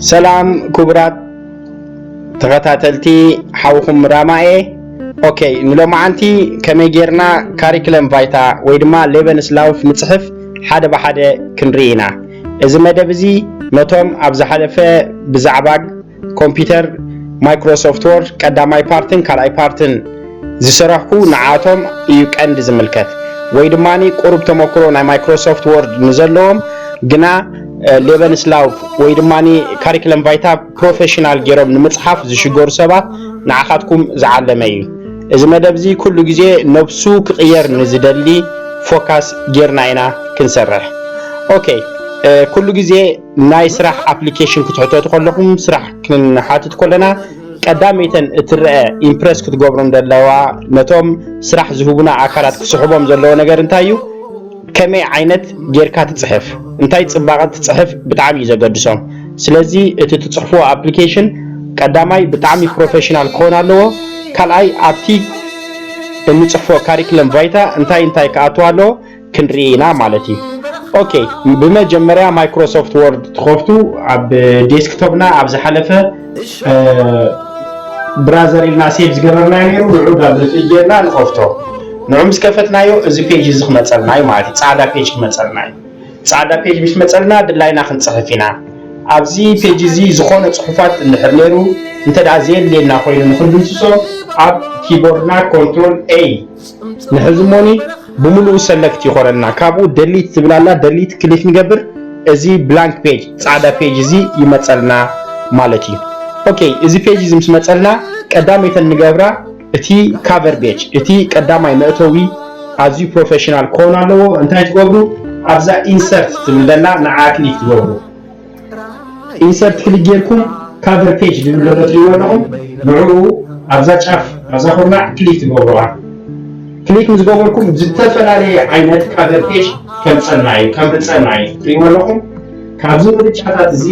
ሰላም ክቡራት ተኸታተልቲ፣ ሓውኹም ራማኤ። ኦኬ፣ ንሎማዓንቲ ከመይ ጌርና ካሪክለም ቫይታ ወይ ድማ ሌበንስላውፍ ንጽሕፍ ሓደ ብሓደ ክንርኢ ኢና። እዚ መደብ እዚ ነቶም ኣብ ዝሓለፈ ብዛዕባ ኮምፒውተር፣ ማይክሮሶፍት ወርድ ቀዳማይ ፓርትን ካልኣይ ፓርትን ዝሰራሕኩ ንዓቶም እዩ ቀንዲ ዝምልከት። ወይ ድማ ቁሩብ ተመክሮ ናይ ማይክሮሶፍት ወርድ ንዘለዎም ግና ሌበንስላውፍ ወይ ድማ ካሪክለም ቫይታ ፕሮፌሽናል ገይሮም ንምፅሓፍ ዝሽገሩ ሰባት ንዓኻትኩም ዝዓለመ እዩ። እዚ መደብ እዚ ኩሉ ግዜ ነብሱ ክቕየር ንዝደሊ ፎካስ ጌርና ኢና ክንሰርሕ። ኦኬ፣ ኩሉ ግዜ ናይ ስራሕ ኣፕሊኬሽን ክትሕተቱ ከለኹም፣ ስራሕ ክንሓትት ከለና ቀዳመይተን እትረአ ኢምፕረስ ክትገብሮም ዘለዋ፣ ነቶም ስራሕ ዝህቡና ኣካላት ክስሕቦም ዘለዎ ነገር እንታይ እዩ? ከመይ ዓይነት ጌርካ ትጽሕፍ፣ እንታይ ጽባቐ ትጽሕፍ ብጣዕሚ እዩ ዘገድሶም። ስለዚ እቲ ትጽሕፍዎ ኣፕሊኬሽን ቀዳማይ ብጣዕሚ ፕሮፌሽናል ክኾን ኣለዎ። ካልኣይ ኣብቲ እንጽሕፎ ካሪክለም ቫይታ እንታይ እንታይ ክኣትዎ ኣለዎ ክንርኢ ኢና ማለት እዩ። ኦኬ፣ ብመጀመርያ ማይክሮሶፍት ወርድ ትኸፍቱ። ኣብ ዴስክቶፕና ኣብ ዝሓለፈ ብራዘር ኢልና ሴቭ ዝገበርናዮ ነይሩ፣ ንዑ ዳብል ክሊክ ጌርና ንኸፍቶ። ንዑ ምስ ከፈትናዮ እዚ ፔጅ እዚ ክመፀልና እዩ ማለት እዩ። ፃዕዳ ፔጅ ክመፀልና እዩ። ፃዕዳ ፔጅ ምስ መፀልና ድላይና ክንፅሕፍ ኢና። ኣብዚ ፔጅ እዚ ዝኾነ ፅሑፋት እንድሕር ነይሩ እንተ ደኣ ዘየድልየና ኮይኑ ንኽንድምስሶ ኣብ ኪቦርድና ኮንትሮል ኤ ንሕዚ እሞኒ ብምሉኡ ሰለክት ይኾነልና። ካብኡ ደሊት ትብል ኣላ፣ ደሊት ክሊክ ንገብር። እዚ ብላንክ ፔጅ፣ ፃዕዳ ፔጅ እዚ ይመፀልና ማለት እዩ። ኦኬ፣ እዚ ፔጅ እዚ ምስ መፀልና ቀዳመይተን ንገብራ እቲ ካቨር ፔጅ፣ እቲ ቀዳማይ መእተዊ ኣዝዩ ፕሮፌሽናል ክኸውን ኣለዎ። እንታይ ትገብሩ? ኣብዛ ኢንሰርት ትብል ዘላ ንዓ ክሊክ ትገብሩ። ኢንሰርት ክሊክ ጌርኩም ካቨር ፔጅ ዝብል ዘሎ ትሪእዎ ኣለኹም። ንዕኡ ኣብዛ ጫፍ ኣብዛ ኩርናዕ ክሊክ ትገብሩዋ። ክሊክ ምስ ገበርኩም ዝተፈላለየ ዓይነት ካቨር ፔጅ ከምፀልና እዩ፣ ከምርፀልና እዩ። ትሪእዎ ኣለኹም። ካብዚ ምርጫታት እዚ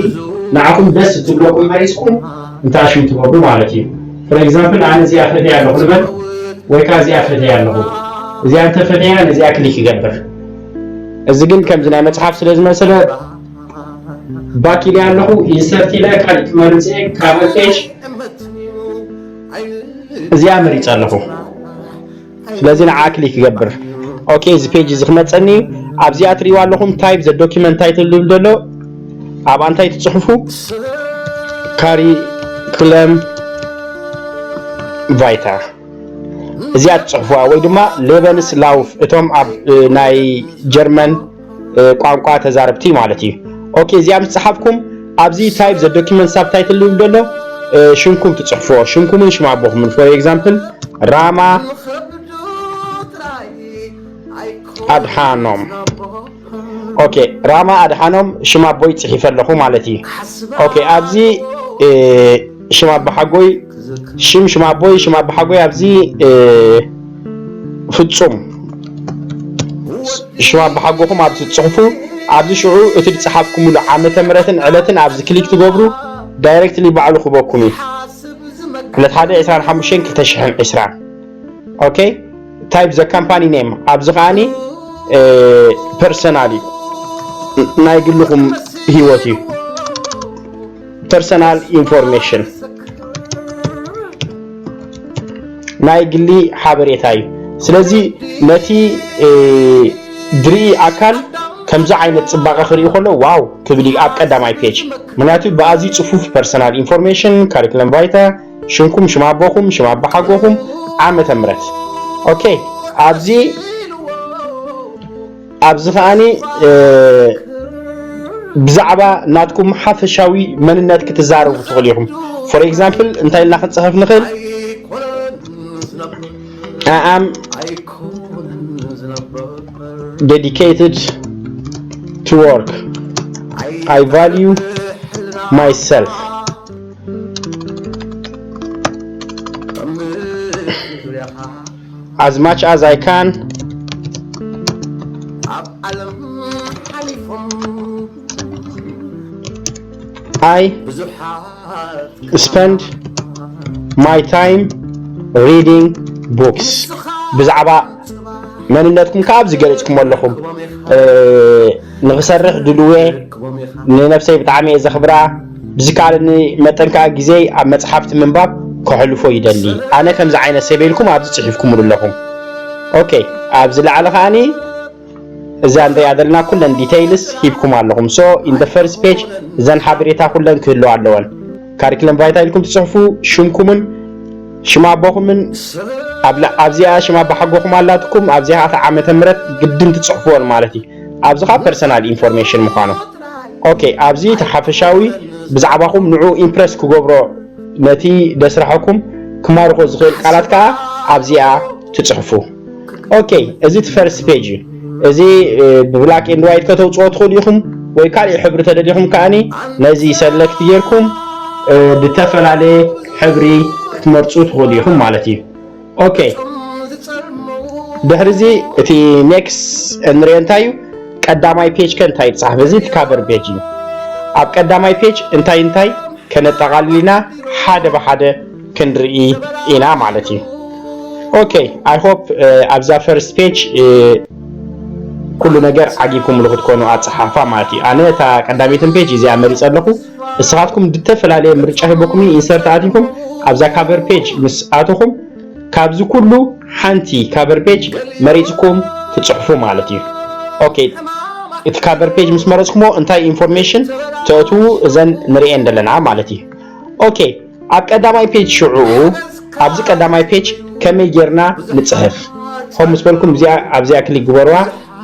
ንዓኹም ደስ እትብለኩም መሪፅኩም እንታይ ሽም ትገብሩ ማለት እዩ። ፎር ኤግዛምፕል ኣነ እዚኣ ፈትያ ኣለኹ ንበል፣ ወይ ከዓ እዚኣ ፈትያ ኣለኹ። እዚኣ እንተፈትያ ነዚኣ ክሊክ ይገብር። እዚ ግን ከምዚ ናይ መፅሓፍ ስለ ዝመሰለ ባክ ኢለ ኣለኹ፣ ኢንሰርት ኢለ ካልእ ክመርፅ እየ፣ ካቨር ፔጅ እዚኣ መሪፀ ኣለኹ። ስለዚ ንዓ ክሊክ ይገብር። ኦኬ፣ እዚ ፔጅ እዚ ክመፀኒ እዩ። ኣብዚኣ ትሪእዋ ኣለኹም ታይፕ ዘ ዶኪመንት ታይትል ዝብል ዘሎ፣ ኣብኣ እንታይ ትፅሕፉ? ካሪክለም ቫይታ። እዚኣ ትፅሕፉዋ ወይ ድማ ሌበንስ ላውፍ፣ እቶም ኣብ ናይ ጀርመን ቋንቋ ተዛረብቲ ማለት እዩ። ኦኬ፣ እዚኣ ምስ ፀሓፍኩም ኣብዚ ታይፕ ዘ ዶኪመንት ሳብታይትል ዝብል ዘሎ ሽምኩም ትፅሕፍዎ፣ ሽምኩምን ሽም ኣቦኹምን። ፎር ኤግዛምፕል ራማ ኣድሓኖም። ኦኬ፣ ራማ ኣድሓኖም ሽም ኣቦይ ፅሒፈ ኣለኹ ማለት እዩ። ኦኬ፣ ኣብዚ ሽም ኣቦሓጎይ፣ ሽም ሽም ኣቦይ፣ ሽም ኣቦሓጎይ ኣብዚ ፍፁም ሽም ኣቦሓጎኹም ኣብዚ ትፅሕፉ። ኣብዚ ሽዑ እቲ ዝፀሓፍኩምሉ ዓመተ ምሕረትን ዕለትን ኣብዚ ክሊክ ትገብሩ፣ ዳይሬክትሊ ባዕሉ ክበኩም እዩ። ዕለት ሓደ ዕስራን ሓሙሽተን ክልተ ሽሕን ዕስራን። ኦኬ፣ ታይፕ ዘ ካምፓኒ ኔም ኣብዚ ከዓኒ ፐርሰናል እዩ፣ ናይ ግልኹም ህይወት እዩ። ፐርሰናል ኢንፎርሜሽን ናይ ግሊ ሓበሬታ እዩ። ስለዚ ነቲ ድርኢ ኣካል ከምዚ ዓይነት ፅባቐ ክርኢ ከሎ ዋው ክብል እዩ ኣብ ቀዳማይ ፔጅ። ምክንያቱ ብኣዝዩ ፅፉፍ ፐርሰናል ኢንፎርሜሽን፣ ካሪክለም ቫይታ፣ ሽምኩም፣ ሽም ኣቦኹም፣ ሽም ኣቦሓጎኹም፣ ዓመተ ምሕረት። ኦኬ፣ ኣብዚ ኣብዚ ከዓኒ ብዛዕባ ናትኩም ሓፈሻዊ መንነት ክትዛረቡ ትኽእሉ ኢኹም። ፎር ኤግዛምፕል እንታይ ኢልና ክንፅሕፍ ንኽእል? I am dedicated to work. I value myself as much as I can. I spend my time reading books. ብዛዕባ መንነትኩም ካብ ዝገለጽኩም ኣለኹም። ንኽሰርሕ ድልዌ፣ ንነብሰይ ብጣዕሚ እየ ዘኽብራ። ብዝከኣለኒ መጠን ከዓ ግዜይ ኣብ መፅሓፍቲ ምንባብ ከሕልፎ ይደሊ። ኣነ ከምዚ ዓይነት ሰብ ኢልኩም ኣብዚ ፅሒፍኩምሉ ኣለኹም። ኦኬ፣ ኣብዚ ላዕሊ ከዓኒ እዛ እንሪኣ ዘለና ኩለን details ሂብኩም ኣለኹም። So in the first page እዘን ሓበሬታ ኩለን ክህልዋ ኣለወን። ካሪክለም ቫይታ ኢልኩም ትፅሕፉ፣ ሽምኩምን ሽም ኣቦኹምን ኣብዚኣ ሽም ኣባሓጎኹም ኣላትኩም፣ ኣብዚኣ ከዓ ዓመተ ምህረት ግድን ትፅሕፍዎን ማለት እዩ። ኣብዚ ከዓ personal information ምዃኑ። ኦኬ፣ ኣብዚ እቲ ሓፈሻዊ ብዛዕባኹም ንዑ ኢምፕረስ ክገብሮ፣ ነቲ ደስራሕኩም ክማርኾ ዝኽእል ቃላት ከዓ ኣብዚኣ ትፅሕፉ። ኦኬ፣ እዚ እቲ ፈርስት ፔጅ እዩ። እዚ ብብላክ ኤንድ ዋይት ከተውፅኦ ትኽእሉ ኢኹም፣ ወይ ካልእ ሕብሪ ተደሊኹም ከዓኒ ነዚ ሰለክት ጌርኩም ብተፈላለየ ሕብሪ ክትመርፁ ትኽእሉ ኢኹም ማለት እዩ። ኦኬ፣ ድሕሪ እዚ እቲ ኔክስት እንሪኦ እንታይ እዩ? ቀዳማይ ፔጅ ከ እንታይ ይፅሓፍ? እዚ እቲ ካቨር ፔጅ እዩ። ኣብ ቀዳማይ ፔጅ እንታይ እንታይ ከነጠቓልል ኢና ሓደ ብሓደ ክንርኢ ኢና ማለት እዩ። ኦኬ፣ I hope ኣብዛ ፈርስት ፔጅ ኩሉ ነገር ዓጊብኩምሉ ክትኮኑ ኣፀሓሕፋ ማለት እዩ። ኣነ እታ ቀዳመይትን ፔጅ እዚኣ መሪፀ ኣለኹ። ንስኻትኩም ዝተፈላለየ ምርጫ ሂበኩም ኢንሰርት ኣቲኹም ኣብዛ ካቨር ፔጅ ምስ ኣተኹም ካብዚ ኩሉ ሓንቲ ካቨር ፔጅ መሪፅኩም ትፅሕፉ ማለት እዩ። ኦኬ፣ እቲ ካቨር ፔጅ ምስ መረፅኩሞ እንታይ ኢንፎርሜሽን ተእትዉ እዘን ንርእየን ዘለና ማለት እዩ። ኦኬ፣ ኣብ ቀዳማይ ፔጅ ሽዑ ኣብዚ ቀዳማይ ፔጅ ከመይ ጌርና ንፅሕፍ ከም ምስ በልኩም እዚኣ ኣብዚኣ ክሊክ ግበርዋ።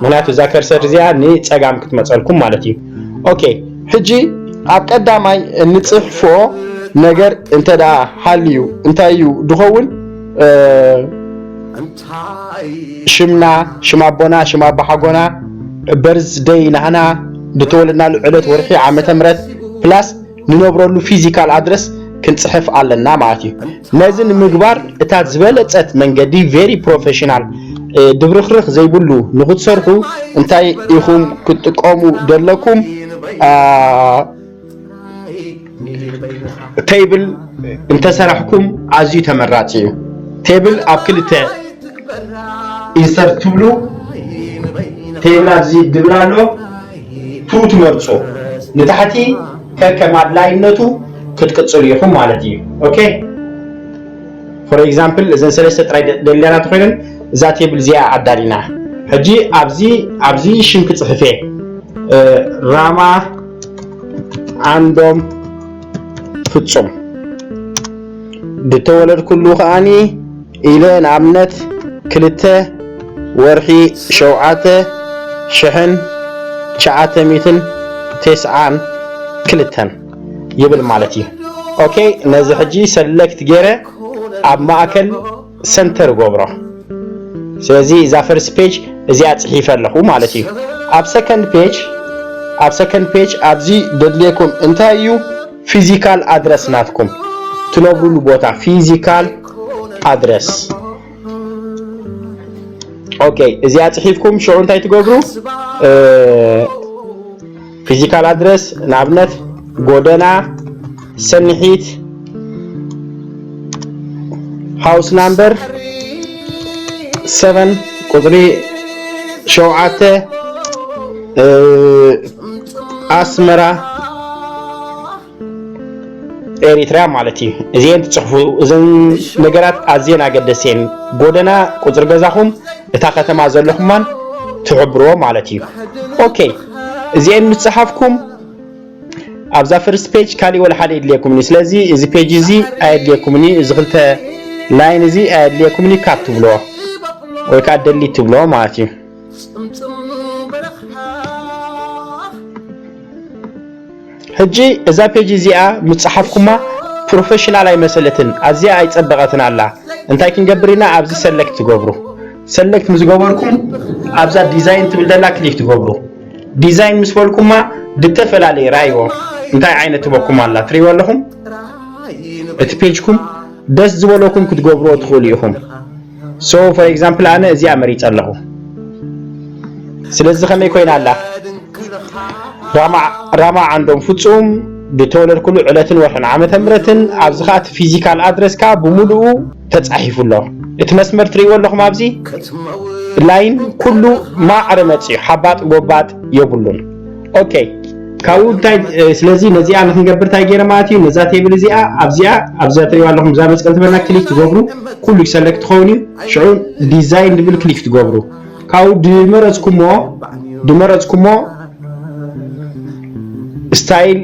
ምክንያቱ እዛ ከርሰር እዚኣ ንፀጋም ክትመፀልኩም ማለት እዩ። ኦኬ፣ ሕጂ ኣብ ቀዳማይ እንፅሕፎ ነገር እንተ ደኣ ሃልዩ እንታይ እዩ ድኸውን? ሽምና፣ ሽም ኣቦና፣ ሽም ኣባሓጎና፣ በርዝ ደይ ናህና፣ ዝተወለድናሉ ዕለት፣ ወርሒ፣ ዓመተ ምህረት ፕላስ ንነብረሉ ፊዚካል ኣድረስ ክንፅሕፍ ኣለና ማለት እዩ። ነዚ ንምግባር እታ ዝበለፀት መንገዲ ቨሪ ፕሮፌሽናል ድብርኽርኽ ዘይብሉ ንክትሰርሑ እንታይ ኢኹም ክትጥቀሙ ዘለኩም? ቴብል እንተሰራሕኩም ኣዝዩ ተመራፂ እዩ። ቴብል ኣብ ክልተ ኢንሰርት ትብሉ፣ ቴብል ኣብዚ ድብል ኣሎ፣ ቱ ትመርፁ፣ ንታሕቲ ከከም ኣድላይነቱ ክትቅፅሉ ኢኹም ማለት እዩ። ኦኬ፣ ፎር ኤግዛምፕል እዘን ሰለስተ ጥራይ ደልያና ተኮይነን እዛ ቴብል እዚኣ ኣዳሊና። ሕጂ ኣብዚ ኣብዚ ሽም ክፅሕፍ እየ። ራማ ዓንዶም ፍጹም፣ ዝተወለድኩሉ ከዓኒ ኢለ ንኣብነት ክልተ ወርሒ ሸውዓተ ሽሕን ትሽዓተ ሚእትን ተስዓን ክልተን ይብል ማለት እዩ። ኦኬ፣ ነዚ ሕጂ ሰለክት ገይረ ኣብ ማእከል ሰንተር ገብሮ። ስለዚ እዛ ፈርስት ፔጅ እዚኣ ፅሒፈ ኣለኹ ማለት እዩ። ኣብ ሰከንድ ፔጅ ኣብ ሰከንድ ፔጅ ኣብዚ ደድልየኩም እንታይ እዩ? ፊዚካል ኣድረስ ናትኩም፣ ትነብሩሉ ቦታ ፊዚካል ኣድረስ። ኦኬ፣ እዚኣ ፅሒፍኩም ሽዑ እንታይ ትገብሩ? ፊዚካል ኣድረስ ንኣብነት ጎደና ሰንሒት፣ ሃውስ ናምበር ሰቨን፣ ቁፅሪ ሸውዓተ፣ ኣስመራ ኤሪትራ ማለት እዩ። እዚኤን ትፅሕፉ፣ እዘን ነገራት ኣዝየን ኣገደስቲ እየን። ጎደና፣ ቁፅሪ ገዛኹም፣ እታ ከተማ ዘለኹማን ትሕብርዎ ማለት እዩ። ኦኬ፣ እዚኤን ምስ ፀሓፍኩም ኣብዛ ፈርስት ፔጅ ካሊእ ወላ ሓደ የድልየኩምኒ። ስለዚ እዚ ፔጅ እዚ ኣየድልየኩምኒ፣ እዚ ክልተ ላይን እዚ ኣየድልየኩምኒ፣ ካብ ትብልዎ ወይ ከዓ ደሊት ትብልዎ ማለት እዩ። ሕጂ እዛ ፔጅ እዚኣ ምስ ፀሓፍኩማ ፕሮፌሽናል ኣይመሰለትን፣ ኣዝያ ኣይፀበቐትን ኣላ። እንታይ ክንገብር ኢና? ኣብዚ ሰለክት ትገብሩ። ሰለክት ምስ ገበርኩም ኣብዛ ዲዛይን ትብል ዘላ ክሊክ ትገብሩ። ዲዛይን ምስ በልኩማ ዝተፈላለየ ራእይዎ እንታይ ዓይነት ትበኩም ኣላ ትርእይዎ ኣለኹም። እቲ ፔጅኩም ደስ ዝበለኩም ክትገብርዎ ትኽእሉ ኢኹም። So for example ኣነ እዚኣ መሪፀ ኣለኹ። ስለዚ ከመይ ኮይና ኣላ? ራማ ዓንዶም ፍፁም፣ ዝተወለድኩሉ ዕለትን ወርሕን ዓመተ ምህረትን፣ ኣብዚ ከዓ እቲ ፊዚካል ኣድረስ ከዓ ብምሉኡ ተፃሒፉ ኣሎ። እቲ መስመር ትርእይዎ ኣለኹም ኣብዚ ላይን ኩሉ ማዕረ መፅዩ፣ ሓባጥ ጎባጥ የብሉን። ኦኬ፣ ካብኡ እንታይ ስለዚ ነዚኣ ንክንገብር እንታይ ገይረ ማለት እዩ። ነዛ ቴብል እዚኣ ኣብዚኣ ኣብዛ ትሪዋ ኣለኹም እዛ መስቀል ትበልና ክሊክ ትገብሩ፣ ኩሉ ሰለክት ትኸውን እዩ። ሽዑ ዲዛይን ዝብል ክሊክ ትገብሩ። ካብኡ ድመረፅኩሞ ድመረፅኩሞ ስታይል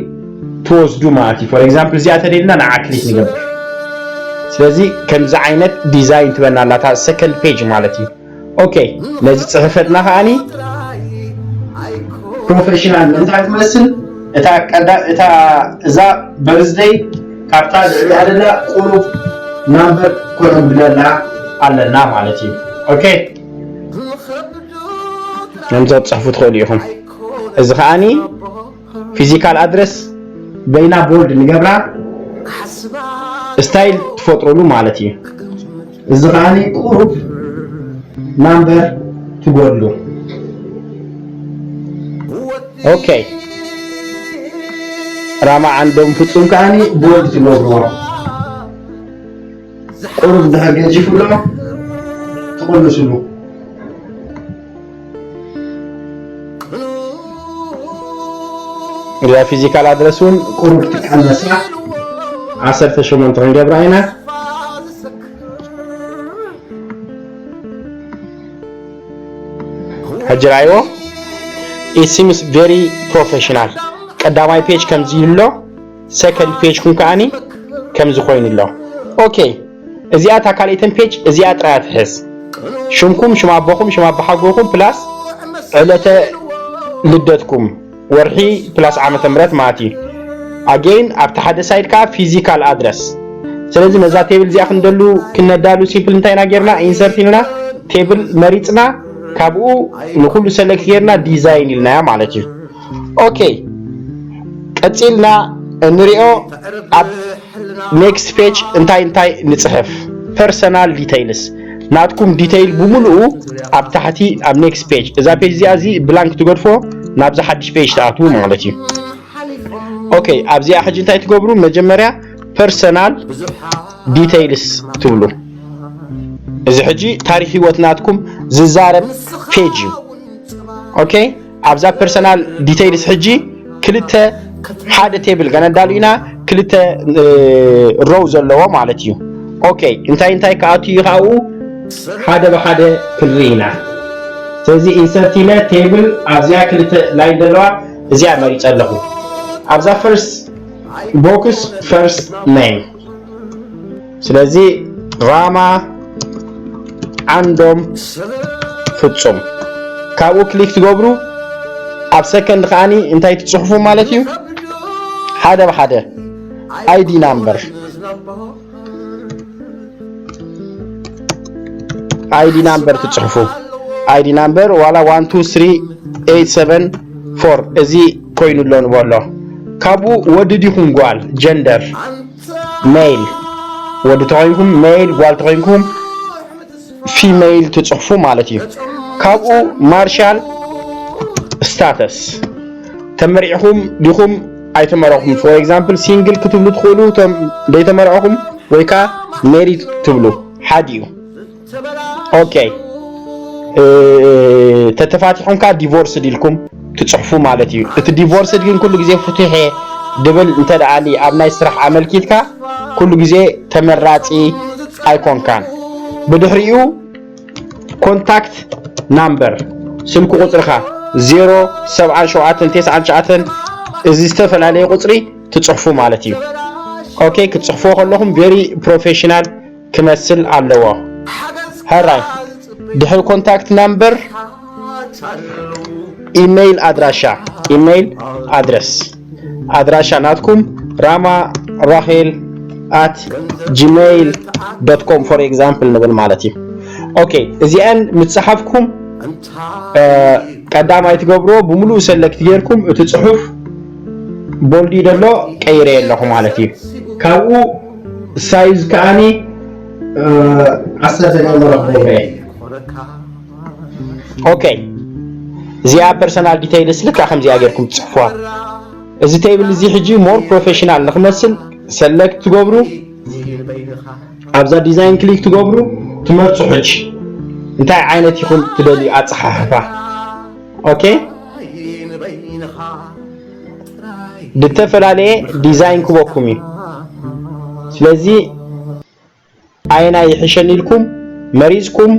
ትወስዱ ማለት እዩ። ፎር ኤግዛምፕል እዚኣ ተደልና ንዓ ክሊክ ንገብር። ስለዚ ከምዚ ዓይነት ዲዛይን ትበና ኣላታ ሰከንድ ፔጅ ማለት እዩ። ኦኬ፣ ነዚ ጽሕፈትና ከዓኒ ፕሮፌሽናል ምእንታይ ትመስል እታ ቀዳ እታ እዛ በርዝደይ ካብታ ልዕሊኣ ደላ ቁሩብ ናምበር ኮነብለላ ኣለና ማለት እዩ። ኦኬ፣ ከምዚ ክትጽሕፉ ትኽእሉ ኢኹም። እዚ ከዓኒ ፊዚካል ኣድረስ በይና ቦልድ ንገብራ ስታይል ትፈጥሩሉ ማለት እዩ። እዚ ከዓኒ ቁሩብ ናምበር ትጎድሉ። ኦኬ፣ ራማ ዓንዶም ፍጹም ከዓኒ ቦልድ ትገብርዎ። ቁሩብ እንድሕር ገጂፉ ኣሎ ትቕንስሉ። እዛ ፊዚካል ኣድረስ እውን ቁሩብ ትቀነሳ ዓሰርተ ሸሞንተ ክንገብራ ኢና። ሕጂ ራእይዎ፣ it seems very professional። ቀዳማይ ፔጅ ከምዚ ኣሎ፣ ሰከንድ ፔጅ ኩም ከዓኒ ከምዚ ኮይኑ ኣሎ። ኦኬ፣ እዚኣ እታ ካልኣይተን ፔጅ እዚኣ ጥራያ ትሕዝ። ሽምኩም፣ ሽም ኣቦኹም፣ ሽም ኣቦሓጎኹም ፕላስ ዕለተ ልደትኩም፣ ወርሒ ፕላስ ዓመተ ምህረት ማለት እዩ። ኣጌን ኣብቲ ሓደ ሳይድ ከዓ ፊዚካል ኣድረስ። ስለዚ ነዛ ቴብል እዚኣ ክንደሉ ክነዳሉ ሲምፕል እንታይ ኢና ጌርና? ኢንሰርት ኢልና ቴብል መሪፅና ካብኡ ንኩሉ ሰለክት ጌርና ዲዛይን ኢልናያ ማለት እዩ። ኦኬ፣ ቀፂልና እንሪኦ ኣብ ኔክስት ፔጅ እንታይ እንታይ ንፅሕፍ? ፐርሰናል ዲተይልስ ናትኩም ዲተይል ብምሉኡ ኣብ ታሕቲ ኣብ ኔክስት ፔጅ። እዛ ፔጅ እዚኣ እዚ ብላንክ ትገድፎ ናብዚ ሓድሽ ፔጅ ትኣትዉ ማለት እዩ። ኦኬ፣ ኣብዚኣ ሕጂ እንታይ ትገብሩ? መጀመርያ ፐርሰናል ዲተይልስ ትብሉ። እዚ ሕጂ ታሪክ ህይወት ናትኩም ዝዛረብ ፔጅ እዩ። ኦኬ፣ ኣብዛ ፐርሰናል ዲተይልስ ሕጂ ክልተ ሓደ ቴብል ገነዳሉ ኢና፣ ክልተ ሮው ዘለዎ ማለት እዩ። ኦኬ፣ እንታይ እንታይ ክኣቱ እዩ ካብኡ ሓደ ብሓደ ክንርኢ ኢና። ስለዚ ኢንሰርት ኢለ ቴብል ኣብዚኣ ክልተ ላይን ዘለዋ እዚኣ መሪፀ ኣለኹ። ኣብዛ ፈርስት ቦክስ ፈርስት ኔም ስለዚ ራማ ዓንዶም ፍጹም ካብኡ ክሊክ ትገብሩ። ኣብ ሰከንድ ከዓኒ እንታይ ትጽሕፉ ማለት እዩ? ሓደ ብሓደ ኣይዲ ናምበር ኣይዲ ናምበር ትጽሕፉ። ኣይዲ ናምበር ዋላ ዋን ቱ ስሪ ኤይት ሰቨን ፎር እዚ ኮይኑ ኣሎ ንበሎ። ካብኡ ወዲ ዲኹም ጓል ጀንደር ሜል ወዲ ተኾይንኩም ሜል ጓል ተኾይንኩም ፊሜል ትጽሕፉ ማለት እዩ። ካብኡ ማርሻል ስታተስ ተመሪዕኹም ዲኹም ኣይተመረኹም። ፎር ኤግዛምፕል ሲንግል ክትብሉ ትኽእሉ እቶም ዘይተመረዕኹም ወይ ከዓ ሜሪድ ትብሉ ሓድ እዩ። ኦኬ ተተፋቲሖም ከዓ ዲቮርስ ዲልኩም ትፅሕፉ ማለት እዩ። እቲ ዲቮርስ ግን ኩሉ ግዜ ፍትሕ ድብል እንተ ደኣ ኣብ ናይ ስራሕ ኣመልኪትካ ኩሉ ግዜ ተመራፂ ኣይኮንካን። ብድሕሪኡ ኮንታክት ናምበር ስልኪ ቁፅርካ ዜሮ ሰብዓን ሸውዓተን ተስዓን ትሽዓተን እዚ ዝተፈላለየ ቁፅሪ ትፅሕፉ ማለት እዩ። ኦኬ ክትፅሕፍዎ ከለኹም ቬሪ ፕሮፌሽናል ክመስል ኣለዎ። ሕራይ ድሕሪ ኮንታክት ናምበር ኢሜይል ኣድራሻ ኢሜይል ኣድረስ ኣድራሻ ናትኩም ራማ ራሄል at gmail dot com for example ንብል ማለት እዩ። ኦኬ እዚአን ምስ ጸሓፍኩም ቀዳማይ ትገብርዎ ብምሉእ ሰለክት ጌርኩም እቲ ጽሑፍ ቦልድ ደሎ ቀይረ ኣለኹ ማለት እዩ። ካብኡ ሳይዝ ከዓኒ ዓሰርተ ገብረ ክገብረ ኦኬ እዚኣ ፐርሰናል ዲተይልስ ልካ ከምዚኣ ጌርኩም ትጽሕፍዋ። እዚ ቴብል እዚ ሕጂ ሞር ፕሮፌሽናል ንክመስል ሰለክት ትገብሩ ኣብዛ ዲዛይን ክሊክ ትገብሩ ትመርጹ። ሕጂ እንታይ ዓይነት ይኹን ትደልዩ ኣጸሓሕፋ ኦኬ ዝተፈላለየ ዲዛይን ክበኩም እዩ። ስለዚ ኣየናይ ይሕሸኒ ኢልኩም መሪጽኩም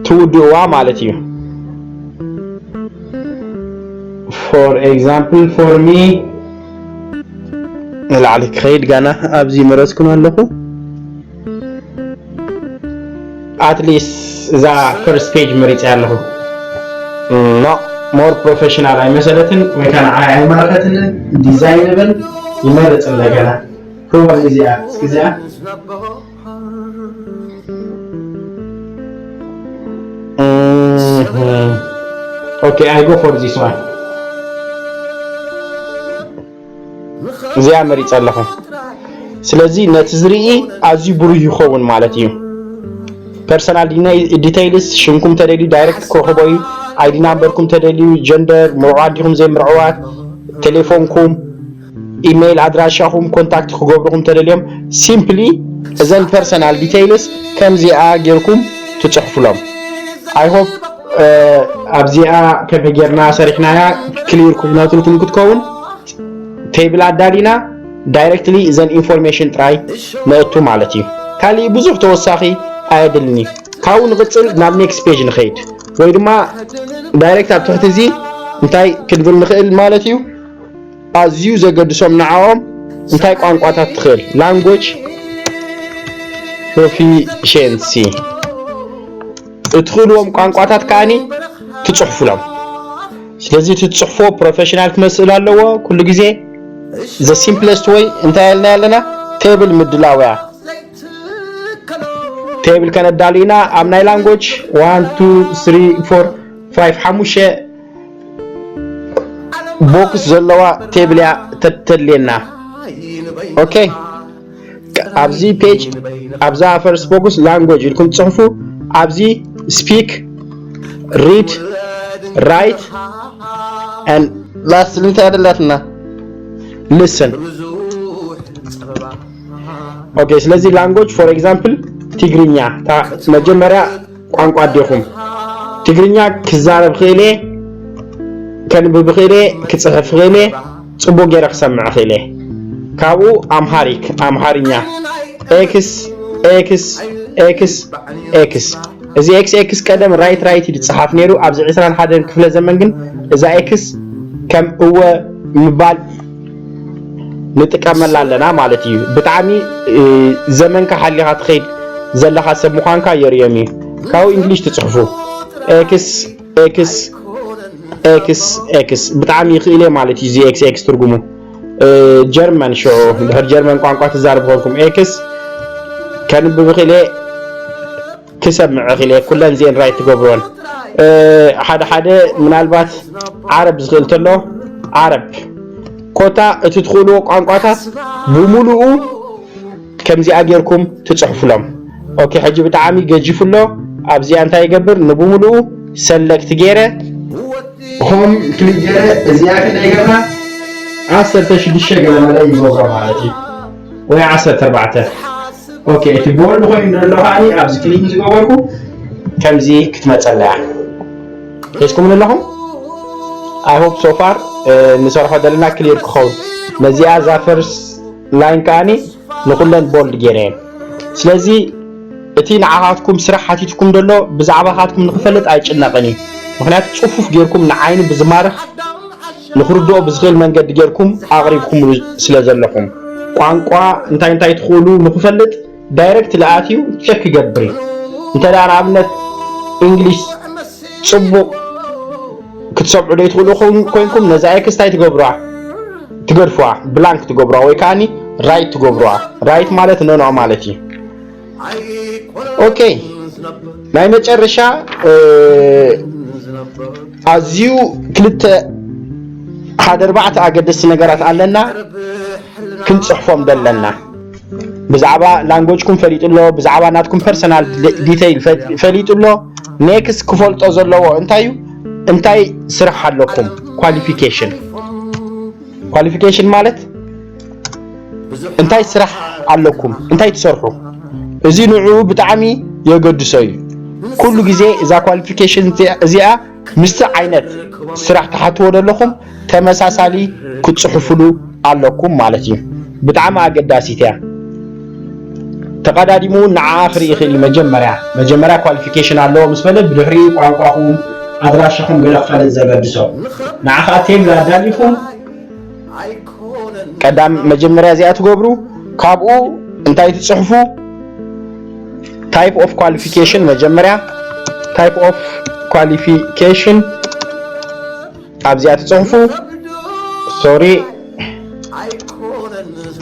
ትውድእዋ ማለት እዩ። For example, for me, ንላዕሊ ክኸይድ ጋና ኣብዚ መረጽኩን ኣለኹ። At least እዛ first page መሪጸ ኣለኹ። No, more professional ኣይመሰለትን ወይ ከዓ ንዓይ ኣይማረኸትንን። ዲዛይን ብል ይመርጽ እንደገና። Probably እዚኣ እስኪ እዚኣ okay, I go for this one. እዚኣ መሪጸ ኣለኹ። ስለዚ ነቲ ዝርኢ ኣዝዩ ብሩህ ይኸውን ማለት እዩ። Personal details፣ ሽምኩም ተደልዩ ዳይሬክት ክረኽቦ እዩ። ID ናምበርኩም ተደልዩ፣ ጀንደር፣ ምርዑዋት ዲኹም ዘይምርዑዋት፣ ቴሌፎንኩም፣ ኢሜይል ኣድራሻኹም ኮንታክት ክገብሩኹም ተደልዮም፣ ሲምፕሊ እዘን personal details ከምዚኣ ጌርኩም ትጽሕፉሎም። I hope ኣብዚኣ ከመይ ጌርና ሰሪሕናያ ክሊር ኮይናትልኩም ክትከውን። ቴብል ኣዳሊና ዳይሬክትሊ እዘን ኢንፎርሜሽን ጥራይ ነእቱ ማለት እዩ። ካሊእ ብዙሕ ተወሳኺ ኣየድልን እዩ። ካብኡ ንቕጽል ናብ ኔክስት ፔጅ ንኸይድ ወይ ድማ ዳይሬክት ኣብ ትሕቲ እዚ እንታይ ክንብል ንኽእል ማለት እዩ። ኣዝዩ ዘገድሶም ንዓኦም እንታይ ቋንቋታት ትኽእል፣ language proficiency፣ እትኽእልዎም ቋንቋታት ከኣኒ ትጽሕፉሎም። ስለዚ እቲ ትጽሕፎ ፕሮፌሽናል ክመስል ኣለዎ ኩሉ ግዜ። The simplest way እንታይ ኢልና ኣለና? ቴብል ምድላው እያ። ቴብል ከነዳሉ ኢና። ኣብ ናይ language one two three four five ሓሙሽተ ቦክስ ዘለዋ ቴብል እያ ተድልየና። ኦኬ፣ ኣብዚ ፔጅ ኣብዛ ፈርስት ቦክስ ላንጉጅ ኢልኩም ትጽሕፉ። ኣብዚ speak, read, write and lastly እንታይ ኣደላትና? Listen። ኦኬ፣ ስለዚ language for example ትግርኛ፣ እታ መጀመርያ ቋንቋ ኣዴኹም። ትግርኛ ክዛረብ ክእለ፣ ከንብብ ክእለ፣ ክጽሕፍ ክእለ፣ ጽቡቕ ገይረ ክሰምዕ ክእለ። ካብኡ ኣምሃሪክ፣ ኣምሃርኛ፣ ኤክስ ኤክስ ኤክስ ኤክስ። እዚ ኤክስ ኤክስ ቀደም ራይት ራይት እዩ ዝጸሓፍ ነይሩ። ኣብዚ ዕስራን ሓደን ክፍለ ዘመን ግን እዛ ኤክስ ከም እወ ምባል ንጥቀመላ ኣለና ማለት እዩ። ብጣዕሚ ዘመንካ ሓሊኻ ትኸይድ ዘለኻ ሰብ ምዃንካ የርእዮም እዩ። ካብኡ እንግሊሽ ትጽሕፉ። ኤክስ ኤክስ ኤክስ ኤክስ ብጣዕሚ ይኽእል እየ ማለት እዩ። እዚ ኤክስ ኤክስ ትርጉሙ ጀርመን፣ ሽዑ ድሕር ጀርመን ቋንቋ ትዛረብ ኾንኩም ኤክስ ከንብብ ይኽእል እየ፣ ክሰምዕ ይኽእል እየ። ኩለን እዚኤን ራይት ትገብርወን። ሓደ ሓደ ምናልባት ዓረብ ዝኽእል ተሎ ዓረብ። ኮታ እቲ ትኽእልዎ ቋንቋታት ብምሉኡ ከምዚኣ ጌርኩም ትጽሕፉሎም። ኦኬ፣ ሕጂ ብጣዕሚ ገጂፉ ኣሎ። ኣብዚኣ እንታይ ይገብር? ንብምሉኡ ሰለክት ገይረ ሆም ክሊክ ገይረ እዚኣ ክንደይ ገብራ? ዓሰርተ ሽዱሽተ ገለ መለ ይገብሮ ማለት እዩ፣ ወይ ዓሰርተ ኣርባዕተ። ኦኬ፣ እቲ ቦልድ ኮይኑ ዘሎ ከዓኒ ኣብዚ ክሊክ ምስ ገበርኩ ከምዚ ክትመጸላ እያ። ሒዝኩም ኣለኹም? I hope so far ንሰርሖ ዘለና ክሊር ክኸውን። ነዚኣ እዛ ፈርስት ላይን ከዓኒ ንኹለን ቦልድ ገይረየን። ስለዚ እቲ ንዓኻትኩም ስራሕ ሓቲትኩም ዘሎ ብዛዕባኻትኩም ንኽፈልጥ ኣይጭነቕን እዩ። ምኽንያቱ ጽፉፍ ጌርኩም ንዓይኒ ብዝማርኽ ንኽርድኦ ብዝኽእል መንገዲ ጌርኩም ኣቕሪብኩምሉ ስለ ዘለኹም። ቋንቋ እንታይ እንታይ ትኽእሉ ንኽፈልጥ ዳይሬክት ልኣትዩ ቸክ ይገብር እዩ። እንተ ደኣ ንኣብነት እንግሊሽ ጽቡቕ ክትሰምዑ ዘይትኽእሉ ኮን-፣ ኮይንኩም ነዛ ኤክስ እንታይ ትገብሩዋ? ትገድፉዋ፣ ብላንክ ትገብሩዋ ወይ ከዓኒ ራይት ትገብሩዋ። ራይት ማለት ኖ ኖ ማለት እዩ። ኦኬ፣ ናይ መጨረሻ ኣዝዩ ክልተ ሓደ ኣርባዕተ ኣገደስቲ ነገራት ኣለና ክንጽሕፎም ደለና። ብዛዕባ ላንጎጅኩም ፈሊጡ ኣሎ፣ ብዛዕባ ናትኩም ፐርሰናል ዲቴይል ፈሊጡ ኣሎ። ኔክስት ክፈልጦ ዘለዎ እንታይ እዩ? እንታይ ስራሕ ኣለኩም? ኳሊፊኬሽን። ኳሊፊኬሽን ማለት እንታይ ስራሕ ኣለኩም? እንታይ ትሰርሑ? እዚ ንዕኡ ብጣዕሚ የገድሶ እዩ። ኩሉ ግዜ እዛ ኳሊፊኬሽን እዚኣ ምስቲ ዓይነት ስራሕ ትሓትዎ ዘለኹም ተመሳሳሊ ክትፅሕፉሉ ኣለኩም ማለት እዩ። ብጣዕሚ ኣገዳሲት እያ። ተቐዳዲሙ እውን ንዓኣ ክርኢ ይኽእል እዩ። መጀመርያ መጀመርያ ኳሊፊኬሽን ኣለዎ ምስ በለ፣ ብድሕሪኡ ቋንቋኹም፣ ኣድራሻኹም ገለ ክፈልጥ ዘገድሶ። ንዓ ከዓ ቴብል ኣዳሊኹም ቀዳም መጀመርያ እዚኣ ትገብሩ። ካብኡ እንታይ ትፅሕፉ? Type of qualification መጀመርያ፣ type of qualification ኣብዚኣ ትፅሕፉ። ሶሪ፣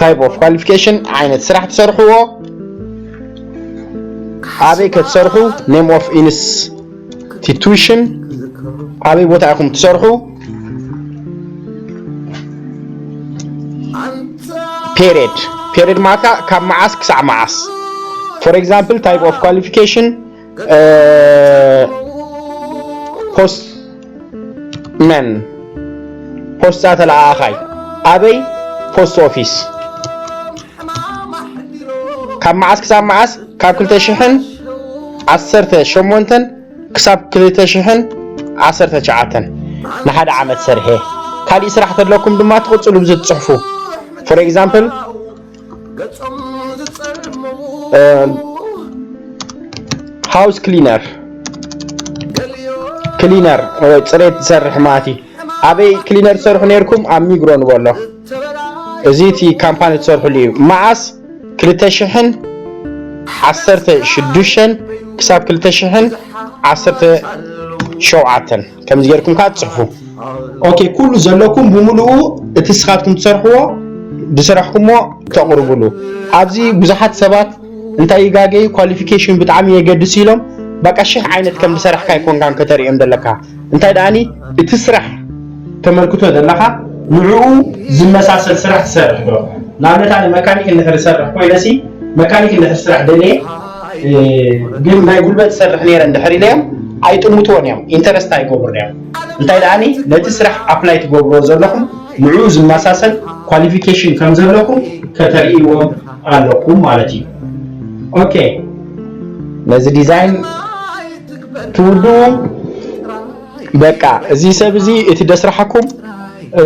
type of qualification፣ ዓይነት ስራሕ ትሰርሕዎ፣ ኣበይ ከትሰርሑ፣ name of institution፣ ኣበይ ቦታ ኢኹም ትሰርሑ፣ period፣ period ማለታ ካብ መዓስ ክሳዕ መዓስ። For example, type of qualification፣ ፖስት መን፣ ፖስታ ተለኣኣኻይ፣ ኣበይ፣ ፖስት ኦፊስ። ካብ መዓስ ክሳብ መዓስ? ካብ ክልተ ሽሕን ዓሰርተ ሸሞንተን ክሳብ ክልተ ሽሕን ዓሰርተ ትሽዓተን፣ ንሓደ ዓመት ሰርሐ። ካሊእ ስራሕ ተለኩም ድማ ትቕፅሉ ብዚ ትፅሕፉ። For example, ሃውስ ክሊነር፣ ክሊነር ወይ ፅሬት ዝሰርሕ ማለት እዩ። ኣበይ ክሊነር ትሰርሑ ነይርኩም? ኣብ ሚግሮ ንበሎ። እዚ እቲ ካምፓኒ ትሰርሕሉ እዩ። መዓስ? ክልተ ሽሕን ዓሰርተ ሽዱሽተን ክሳብ ክልተ ሽሕን ዓሰርተ ሸውዓተን ከምዚ ጌርኩም ከዓ ትፅሕፉ። ኦኬ፣ ኩሉ ዘለኩም ብምሉኡ እቲ ስኻትኩም ትሰርሕዎ ዝሰራሕኩሞ ተቕርቡሉ። ኣብዚ ብዙሓት ሰባት እንታይ ይጋገዩ፣ ኳሊፊኬሽን ብጣዕሚ የገድስ ኢሎም፣ በቃ ሽሕ ዓይነት ከም ዝሰራሕካ ኣይኮንካን ከተርእዮም ዘለካ። እንታይ ደኣኒ እቲ ስራሕ ተመልክቶ ዘለኻ ንዕኡ ዝመሳሰል ስራሕ ትሰርሕ ዶ? ንኣብነት ኣነ መካኒክ እንድሕር ዝሰርሕ ኮይነሲ፣ መካኒክ እንድሕር ስራሕ ደልየ፣ እ፣ ግን ናይ ጉልበት ዝሰርሕ ነይረ እንድሕር ኢለዮም ኣይጥምትዎን እዮም፣ ኢንተረስት ኣይገብሩን እዮም። እንታይ ደኣኒ ነቲ ስራሕ ኣፕላይ ትገብርዎ ዘለኹም ንዕኡ ዝመሳሰል ኳሊፊኬሽን ከም ዘለኩም ከተርእይዎም ኣለኩም ማለት እዩ። ኦኬ፣ ነዚ ዲዛይን ትውድኡ። በቃ እዚ ሰብ እዚ እቲ ደስራሕኩም፣ እ፣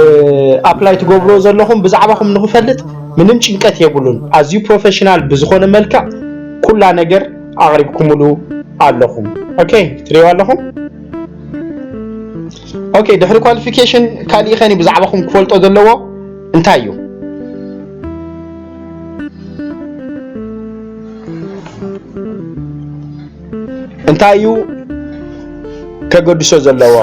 ኣፕላይ ትገብርዎ ዘለኹም ብዛዕባኹም ንኽፈልጥ ምንም ጭንቀት የብሉን። ኣዝዩ ፕሮፌሽናል ብዝኾነ መልክዕ ኩላ ነገር ኣቕሪብኩምሉ ኣለኹም። ኦኬ፣ ትሪእዎ ኣለኹም። ኦኬ፣ ድሕሪ ኳሊፊኬሽን ካሊእ ኸኒ ብዛዕባኹም ክፈልጦ ዘለዎ እንታይ እዩ? እንታይ እዩ ከገድሶ ዘለዎ?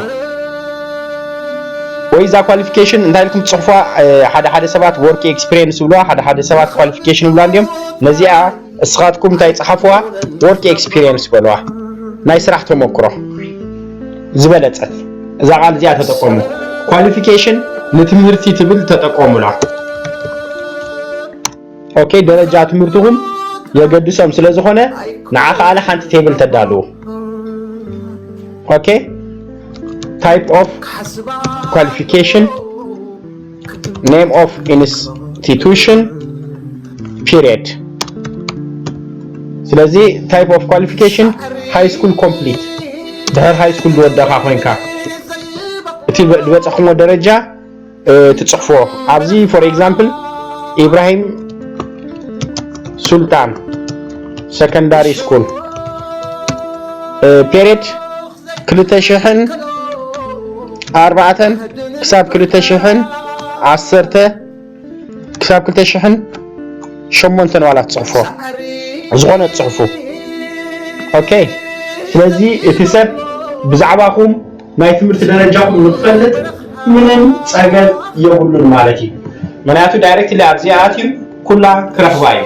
ወይ እዛ ኳሊፊኬሽን እንታይ ኢልኩም ትጽሕፉዋ? እ፣ ሓደ ሓደ ሰባት ወርክ ኤክስፒሪየንስ ይብሉዋ፣ ሓደ ሓደ ሰባት ኳሊፊኬሽን ይብሉዋ እንዲዮም። ነዚኣ እስኻትኩም እንታይ ጸሓፉዋ? ወርክ ኤክስፒሪየንስ በሉዋ። ናይ ስራሕ ተመክሮ ዝበለጸት እዛ ቃል እዚኣ ተጠቀሙ። ኳሊፊኬሽን ንትምህርቲ ትብል ተጠቀሙላ። ኦኬ፣ ደረጃ ትምህርትኹም የገድሶም ስለ ዝኾነ ንዓ ከኣለ ሓንቲ ቴብል ተዳልዉ። ኦኬ፣ type of qualification፣ name of institution፣ period። ስለዚ type of qualification፣ high school complete፣ ድሕር high school ዝወደእኻ ኮይንካ እቲ ዝበ-፣ ዝበፀኹሞ ደረጃ እ፣ ትጽሕፎ። ኣብዚ for example ኢብራሂም ሱልጣን ሰከንዳሪ ስኩል፣ እ፣ ፔሬድ ክልተ ሽሕን ኣርባዕተን ክሳብ ክልተ ሽሕን ዓሰርተ ክሳብ ክልተ ሽሕን ሸሞንተን ዋላ ትጽሕፎ። ዝኾነ ትጽሕፉ። ኦኬ። ስለዚ እቲ ሰብ ብዛዕባኹም ናይ ትምህርቲ ደረጃኹም ንክፈልጥ ምንም ጸገም የብሉን ማለት እዩ። ምክንያቱ ዳይሬክትሊ ኣብዚኣ ኣትዩ ኩላ ክረኽባ እዩ።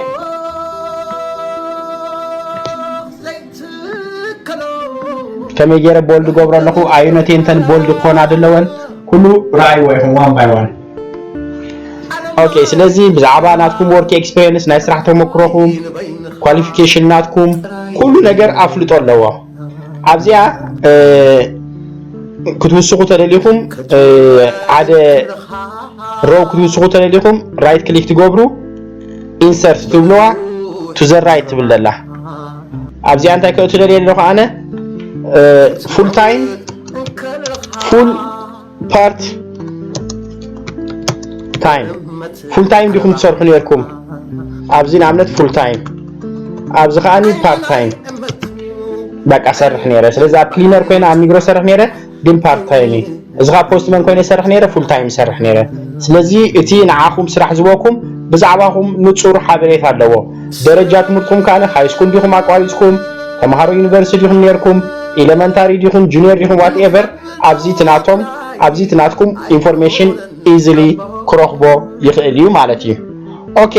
ከመይ ገይረ ቦልድ ገብሮ ኣለኹ? ኣዩነቴ እንተን ቦልድ ክኾና ደለወን ኩሉ ረኣይዎ ኢኹም ዋን ባይ ዋን። ኦኬ፣ ስለዚ ብዛዕባ ናትኩም ወርክ ኤክስፒሪየንስ፣ ናይ ስራሕ ተመክሮኹም፣ ኳሊፊኬሽን ናትኩም፣ ኩሉ ነገር ኣፍልጦ ኣለዎ። ኣብዚኣ፣ እ፣ ክትውስኹ ተደሊኹም፣ እ፣ ሓደ ሮው ክትውስኹ ተደሊኹም፣ ራይት ክሊክ ትገብሩ፣ ኢንሰርት ትብልዋ፣ ቱ ዘ ራይት ትብል ዘላ። ኣብዚኣ እንታይ ከእቱ ደልየ ኣለኹ ኣነ? እ፣ ፉል ታይም፣ ፉል part time full time ዲኹም ትሰርሑ ነርኩም? ኣብዚ ንኣብነት full time፣ ኣብዚ ከዓኒ part time። በቃ ሰርሕ ነይረ። ስለዚ ኣብ ክሊነር ኮይነ ኣብ ሚግሮ ሰርሕ ነይረ፣ ግን part time እዩ። እዚ ከዓ ፖስትመን ኮይነ ሰርሕ ነይረ፣ full time ሰርሕ ነይረ። ስለዚ እቲ ንዓኹም ስራሕ ዝበኩም ብዛዕባኹም ንጹር ሓበሬታ ኣለዎ። ደረጃ ትምህርትኩም ከዓ ሃይ ስኩል ዲኹም ኣቋሪጽኩም፣ ተምሃሮ ዩኒቨርሲቲ ዲኹም ነርኩም፣ ኤሌመንታሪ ዲኹም፣ ጁኒየር ዲኹም፣ ዋትኤቨር፣ ኣብዚ ትናቶም ኣብዚ ትናትኩም ኢንፎርሜሽን ኢዝሊ ክረኽቦ ይኽእል እዩ ማለት እዩ። ኦኬ፣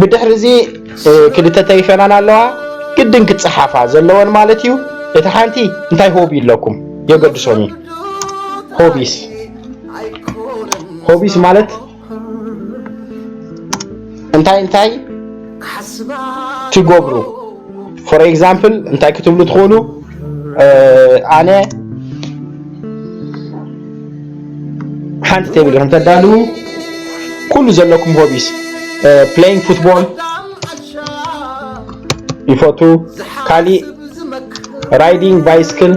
ብድሕሪ እዚ ክልተ ተይፈናን ኣለዋ፣ ግድን ክፀሓፋ ዘለወን ማለት እዩ። እቲ ሓንቲ እንታይ ሆቢ ኣለኩም? የገድሶም እዩ። ሆቢስ ሆቢስ ማለት እንታይ እንታይ ትገብሩ? ፎር ኤግዛምፕል እንታይ ክትብሉ ትኽእሉ? ኣነ ሓንቲ ቴብል ኢኹም ተዳልዉ፣ ኩሉ ዘለኩም ሆቢስ፣ ፕሌይንግ ፉትቦል ይፈቱ፣ ካሊእ ራይዲንግ ባይስክል፣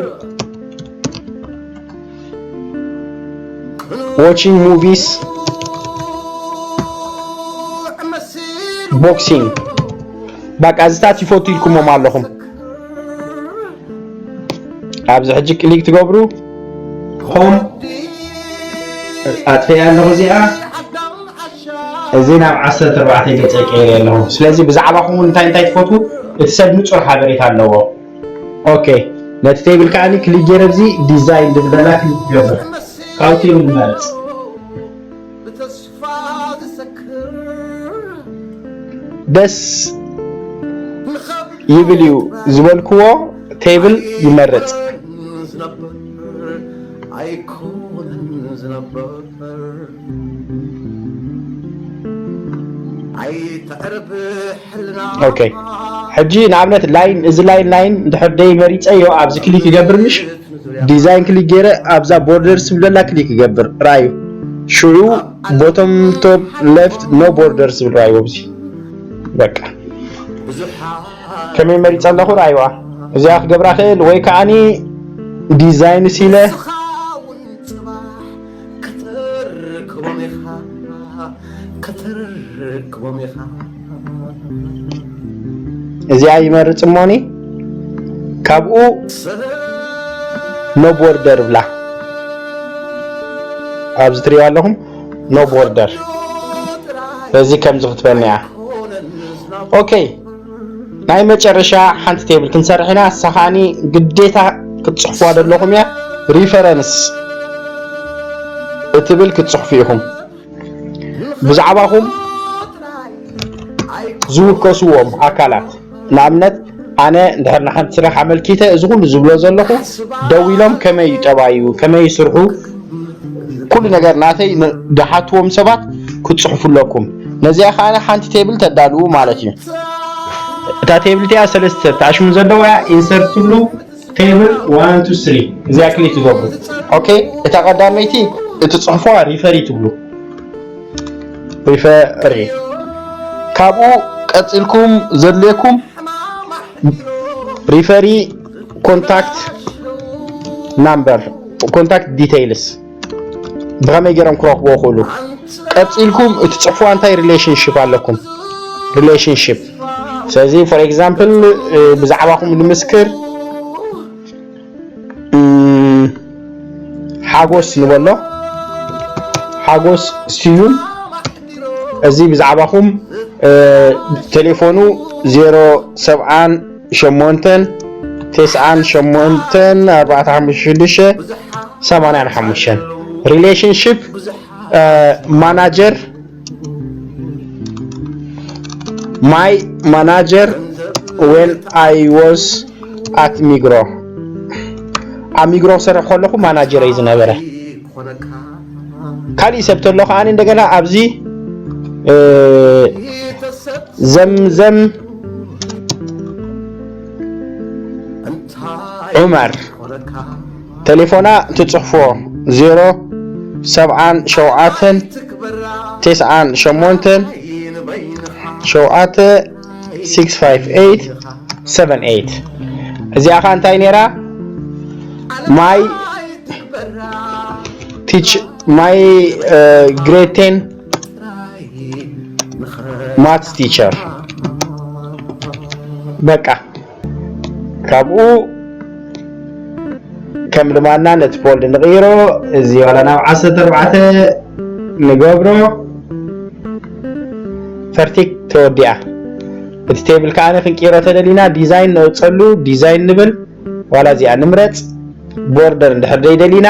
watching movies፣ boxing። በቃ እዚታት ይፈቱ ኢልኩሞም ኣለኹም። ኣብዚ ሕጂ ክሊክ ትገብሩ፣ ሆም ኣጥፍያ ኣለኹ። እዚኣ እዚ ናብ ዓሰርተ ኣርባዕተ ገፀ ቀይረ ኣለኹ። ስለዚ ብዛዕባኹም እንታይ እንታይ ትፈትዉ እቲ ሰብ ንፁር ሓበሬታ ኣለዎ። ኦኬ፣ ነቲ ቴብል ከዓኒ ክሊክ ገይረ ኣብዚ ዲዛይን ዝብል ዘላ ክሊክ ገብር። ካብ ቴብል ንመርጽ። ደስ ይብል እዩ ዝበልክዎ ቴብል ይመርጽ። ኦኬ፣ ሕጂ ንኣብነት ላይን፣ እዚ ላይን ላይን እንድሕር ደይ መሪፀዮ ኣብዚ ክሊክ ይገብር፣ ምሽ ዲዛይን ክሊክ ገይረ ኣብዛ ቦርደርስ ዝብለላ ክሊክ ይገብር። ራዩ ሽዑ ቦቶም ቶፕ ሌፍት ኖ ቦርደርስ ዝብል ራዩ ኣብዚ በቃ ከመይ መሪፀ ኣለኹ ራይዋ። እዚኣ ክገብራ ክእል ወይ ከዓኒ ዲዛይን ሲለ ክትርክቦም ኢኻ፣ ክትርክቦም ኢኻ። እዚኣ ይመርጽ እሞኒ ካብኡ ኖ ቦርደር ብላ ኣብዚ ትሪኦ ኣለኹም ኖ ቦርደር። በዚ ከምዚ ክትበኒ እያ። ኦኬ፣ ናይ መጨረሻ ሓንቲ ቴብል ክንሰርሕ ኢና። እሳ ከዓኒ ግዴታ ክትጽሕፍዋ ዘለኹም እያ። ሪፈረንስ እትብል ክትጽሕፉ ኢኹም። ብዛዕባኹም ዝውከስዎም ኣካላት፣ ንኣብነት ኣነ እንድሕር ንሓንቲ ስራሕ ኣመልኪተ እዚ ኩሉ ዝብሎ ዘለኹ ደው ኢሎም ከመይ እዩ ጠባዩ፣ ከመይ ይስርሑ፣ ኩሉ ነገር ናተይ ን-፣ ድሓትዎም ሰባት ክትጽሕፉ ኣለኩም። ነዚኣ ከኣ ሓንቲ ቴብል ተዳልዉ ማለት እዩ። እታ ቴብል እቲኣ ሰለስተ ተኣሽሙ ዘለዋ ኢንሰርት ትብሉ፣ ቴብል ዋን ቱ ስሪ እዚኣ ክሊክ ትገብሩ። ኦኬ፣ እታ ቀዳመይቲ እቲ ጽሕፎ ሪፈሪ ትብሉ። ሪፈሪ። ካብኡ ቀጺልኩም ዘድልየኩም ሪፈሪ ኮንታክት ናምበር፣ ኮንታክት ዲቴይልስ ብኸመይ ገይሮም ክረኽብዎ ክእሉ። ቀጺልኩም እቲ ጽሕፎ እንታይ ሪሌሽንሺፕ ኣለኩም? ሪሌሽንሺፕ። ስለዚ ፎር ኤግዛምፕል ብዛዕባኹም ንምስክር፣ እም፣ ሓጎስ ንበሎ። ሓጎስ ስዩም፣ እዚ ብዛዕባኹም፣ እ፣ ቴሌፎኑ ዜሮ ሰብዓን ሸሞንተን ተስዓን ሸሞንተን ኣርባዕተ ሓሙሽተ ሽዱሽተ ሰማንያን ሓሙሽተን። ሪሌሽንሺፕ፣ እ፣ ማናጀር፣ my manager when I was at ሚግሮ። ኣብ ሚግሮ ክሰርሕ ከለኹ ማናጀር እዩ ዝነበረ። ካሊእ ሰብ ተሎ ከዓኒ እንደገና ኣብዚ፣ እ፣ ዘምዘም ዑመር። ቴሌፎና ትጽሕፎ ዜሮ ሰብዓን ሸውዓተን ተስዓን ሸሞንተን ሸውዓተ ሲክስ ፋይቭ ኤይት ሰቨን ኤይት። እዚኣ ኸኣ እንታይ ነይራ? My teach my uh, grade ten maths teacher በቃ ካብኡ ከም ልማና ነቲ ፎልድ ንቕይሮ። እዚ ዋላ ናብ ዓሰርተ ኣርባዕተ ንገብሮ። ፐርፌክት ተወዲኣ። እቲ ቴብል ከኣ ክንቅይሮ ተደሊና ዲዛይን ነውፀሉ። ዲዛይን ንብል። ዋላ እዚኣ ንምረፅ። ቦርደር እንድሕር ደይደሊና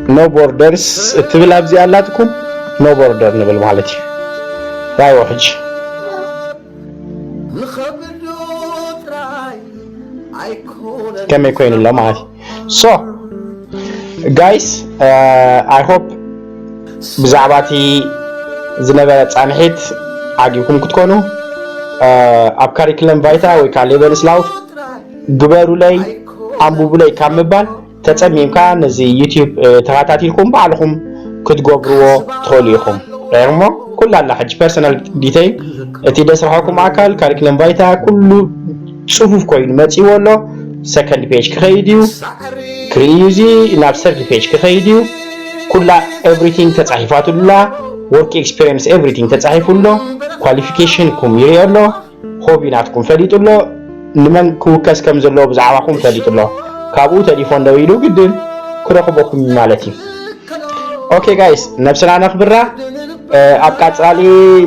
no borders እትብል ኣብዚ ኣላትኩም። No border ንብል ማለት እዩ። ራይዎ ሕጂ ከመይ ኮይኑ ኣሎ ማለት እዩ። So guys, I hope ብዛዕባ እቲ ዝነበረ ፃንሒት ዓጊብኩም ክትኮኑ፣ ኣብ ካሪክለም ቫይታ ወይ ከዓ ሌቨንስላውፍ ግበሩለይ፣ ኣንብቡለይ ካብ ምባል ተፀሚምካ ነዚ ዩቲዩብ ተኸታቲልኩም ባዕልኹም ክትገብርዎ ትኽእሉ ኢኹም። ሞ ኩላ ኣላ ሕጂ ፐርሰናል ዲተይል እቲ ደስርሐኩም ኣካል ካሪክለም ቫይታ ኩሉ ፅፉፍ ኮይኑ መፂዎ ኣሎ። ሰከንድ ፔጅ ክኸይድ እዩ። ክርኢ እዚ ናብ ሰርድ ፔጅ ክኸይድ እዩ። ኩላ ኤቭሪቲንግ ተፃሒፋትሉ ኣላ። ወርክ ኤክስፔሪንስ ኤቭሪቲንግ ተፃሒፉ ኣሎ። ኳሊፊኬሽንኩም ይርኦ ኣሎ። ሆቢ ናትኩም ፈሊጡ ኣሎ። ንመን ክውከስ ከም ዘለዎ ብዛዕባኹም ፈሊጡ ኣሎ። ካብኡ ቴሌፎን ደዊሉ ግድን ክረኽበኩም እዩ ማለት እዩ። ኦኬ ጋይስ፣ ነብስና ነኽብራ። ኣብ ቀፃሊ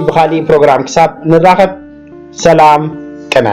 ብኻሊእ ፕሮግራም ክሳብ ንራኸብ ሰላም ቅነ።